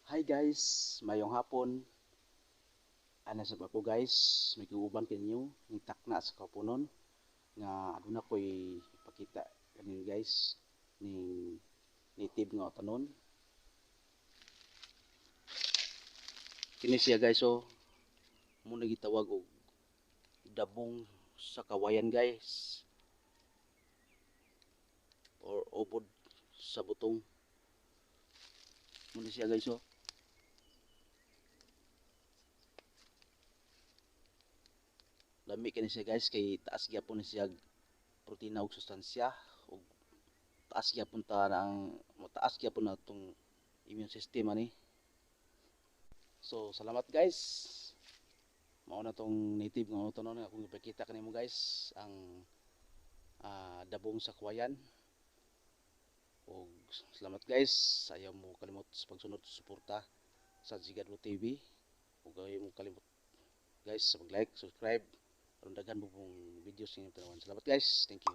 Hi guys, mayong hapon. Ana sa ako guys, may kauban kanyo ning takna sa kapunon nga aduna ko'y ipakita kaninyo guys ning native nga utanon. Kini siya guys, oh, mo na gitawag og dabong sa kawayan guys, or ubod sa butong. Mo ni siya guys, oh. Lami kini siya guys kay taas gyapon ni siya protina ug sustansya, ug taas gyapon ta ang mataas gyapon na atong immune system ani. So salamat guys. Mao na tong native nga utanon nga akong ipakita kanimo guys, ang dabong sa kawayan. Og salamat guys, ayaw mo kalimot sa pagsunod sa suporta sa Zigadlo TV, ug ayaw mo kalimot guys sa pag-like, subscribe aron daghan mo pong videos inyong tanawan. Salamat guys. Thank you.